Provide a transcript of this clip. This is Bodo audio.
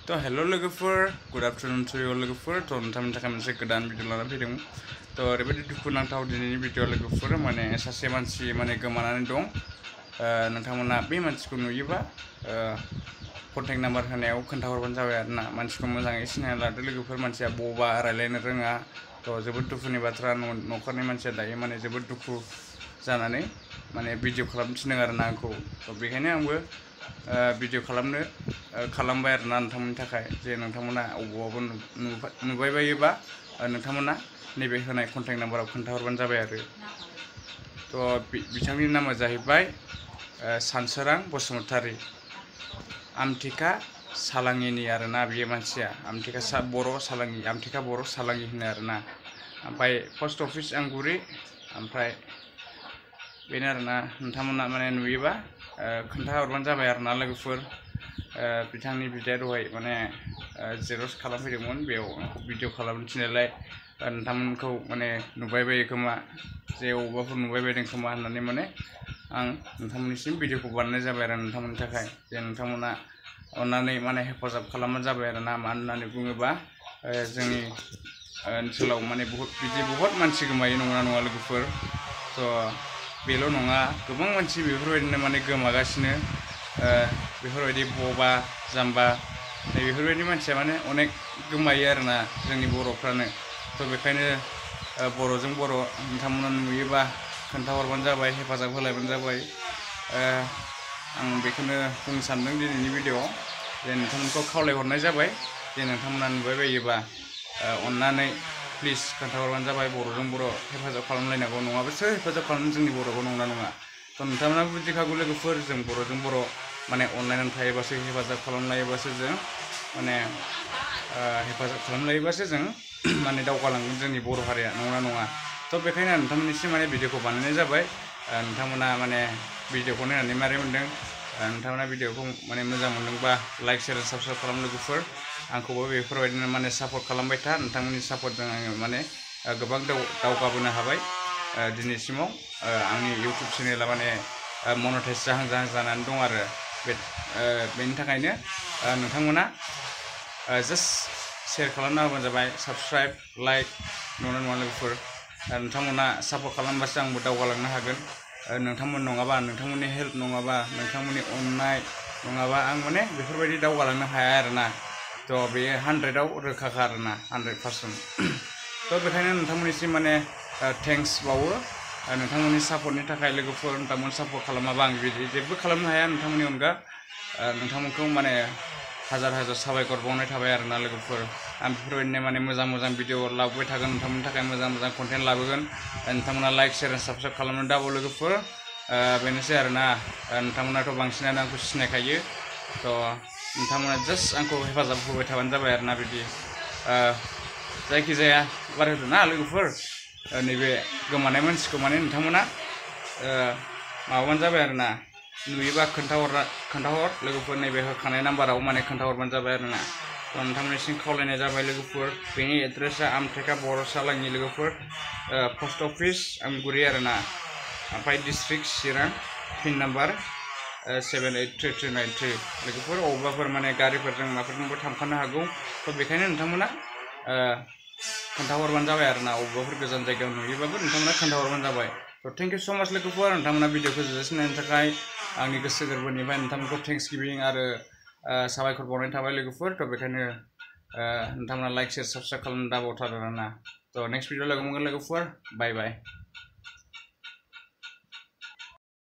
तो हेलो लोगोफोर गुड आफ्टरनून टू यू लोगोफोर तो नोंथांमोननि थाखाय मोनसे गोदान भिडिअ लानानै फैदों तो ओरैबायदि दुखुनांथाव दिनैनि भिडिअ लोगोफोर माने सासे मानसि माने गोमानानै दं नोंथांमोना बे मानसिखौ नुयोबा कन्टेक्ट नाम्बार होनायाव खोन्थाहरबानो जाबाय आरोना मानसिखौ मोजाङै सिनायना लादो लोगोफोर मानसिया बबा रायलायनो रोङा तो जोबोद दुखुनि बाथ्रा न'खरनि मानसिया दायो माने जोबोद दुखु जानानै माने भिडिअ खालामनो थिनदों आरोना आंखौ तो बेखायनो आंबो भिडिअ खालामबाय आरोना नोंथांमोननि थाखाय जे नोंथांमोना अबावबा नुबाय बायोबा नोंथांमोना नैबे होनाय कन्टेक्ट नाम्बाराव खोन्थाहरबानो जाबाय आरो तो बिथांनि नामा जाहैबाय सानसोरां बसुमतारी आमथिखा सालाङिनि आरोना बे मानसिया आमथिखा बर' सालाङि आमथिखा बर' सालाङि होनो आरोना ओमफ्राय पस्ट अफिस आंगुरि ओमफ्राय बेनो आरोना नोंथांमोना माने नुयोबा खोन्थाहरबानो जाबाय आरोना लोगोफोर बिथांनि बिदाया दहाय माने जेरक्स खालामफैदोंमोन बेयाव आंखौ भिडिअ खालामनो थिननायलाय नोंथांमोनखौ माने नुबाय बायो खोमा जे अबावबाफोर नुबाय बायदों खोमा होननानै माने आं नोंथांमोननिसिम भिडिअखौ बानायनाय जाबाय आरो नोंथांमोननि थाखाय जे नोंथांमोना अननानै माने हेफाजाब खालामबानो जाबाय आरोना मानो होननानै बुङोबा जोंनि ओनसोलाव माने बहुत मानसि गोमायो नङा लोगोफोर तो बेल' नङा गोबां मानसि बेफोरबायदिनो माने गोमागासिनो बेफोरबायदि बबा जाम्बा बेफोरबायदि मानसिया माने अनेक गोमायो आरोना जोंनि बर'फ्रानो तो बेखायनो बर'जों बर' नोंथांमोना नुयोबा खोन्थाहरबानो जाबाय हेफाजाब होलायबानो जाबाय आं बेखौनो बुंनो सानदों दिनैनि भिडिअ'आव जे नोंथांमोनखौ खावलायहरनाय जाबाय जे नोंथांमोना नुबाय बायोबा अननानै प्लिज खोन्थाहरबानो जाबाय बर'जों बर' हेफाजाब खालामलायनांगौ नङाबा सोर हेफाजाब खालामनो जोंनि बर'खौ नङा तो नोंथांमोना बुजिखागौ लोगोफोर जों बर'जों बर' माने अनलायनानै थायोबासो हेफाजाब खालामलायोबासो जों माने हेफाजाब खालामलायोबासो जों माने दावगालांगोन जोंनि बर' हारिया नङा तो बेखायनो नोंथांमोननिसिम माने भिडिअखौ बानायनाय जाबाय नोंथांमोना माने भिडिअखौ नायनानै मारै मोनदों नोंथांमोना भिडिअखौ माने मोजां मोनदोंबा लाइक शेयार साबस्क्राइब खालाम लोगोफोर आंखौबो बेफोरबायदिनो माने सापर्ट खालामबाय था नोंथांमोननि सापर्टजों आङो माने गोबां दावगाबोनो हाबाय दिनैसिमाव आंनि इउटुब चेनेला माने मनेटाइज जाहां जानानै दं आरो बेनि थाखायनो नोंथांमोना जास्ट शेयार खालामना होबानो जाबाय साबस्क्राइब लाइक नङा लोगोफोर नोंथांमोना सापर्ट खालामबासो आंबो दावगालांनो हागोन नोंथांमोन नङाबा नोंथांमोननि हेल्प नङाबा नोंथांमोननि अननाय नङाबा आं माने बेफोरबायदि दावगालांनो हाया आरोना तो बेयो 100आव रोखाखा आरोना 100%। तो बेखायनो नोंथांमोननिसिम माने थेंक्स बावो नोंथांमोननि सापर्टनि थाखाय लोगोफोर नोंथांमोन सापर्ट खालामाबा आं बिदि जेबो खालामनो हाया नोंथांमोननि अनगा नोंथांमोनखौ माने हाजार साबायखर बावनाय थाबाय आरोना लोगोफोर आं बेफोरबायदिनो माने मोजां भिडिअ लाबोबाय थागोन नोंथांमोननि थाखाय मोजां कन्टेन्ट लाबोगोन नोंथांमोना लाइक शेयार साबस्क्राइब खालामनो दाबाव लोगोफोर बेनोसै आरोना नोंथांमोनाथ' बांसिनानो आंखौ सिनायखायो तो नोंथांमोना जास्ट आंखौ हेफाजाब होबाय थाबानो जाबाय आरोना बिदि जायखिजाया बार होदो ना लोगोफोर नैबे गोमानाय मानसिखौ माने नोंथांमोना माबाबानो जाबाय आरोना नुयोबा खोन्थाहर लोगोफोर नैबे होखानाय नाम्बाराव माने खोन्थाहरबानो जाबाय आरोना तो नोंथांमोननिसिम खावलायनाय जाबाय लोगोफोर बेनि एड्रेसा आमथेखा बर' सालाङि लोगोफोर पस्ट अफिस आमगुरि आरोना ओमफ्राय डिस्ट्रिक्ट चिरां पिन नाम्बार 783393 लोगोफोर अबेबाफोर माने गारिफोरजों माबाफोरजोंबो थांफानो हागौ तो बेखायनो नोंथांमोना खोन्थाहरबानो जाबाय आरोना अबेबाफोर गोजान जायगायाव नुयोबाबो नोंथांमोना खोन्थाहरबानो जाबाय तो थेंक इउ सो माच लोगोफोर नोंथांमोना भिडिअखौ जोजासिम नायनो थाखाय आंनि गोसो गोरबोनिफ्राय नोंथांमोनखौ थेंक्स गिभिं आरो साबायखर बावनाय थाबाय लोगोफोर तो बेखायनो नोंथांमोना लाइक शेयार साबस्क्राइब खालामनो दाबावथार आरोना तो नेक्स्ट भिडिअ लोगो मोनगोन लोगोफोर बाय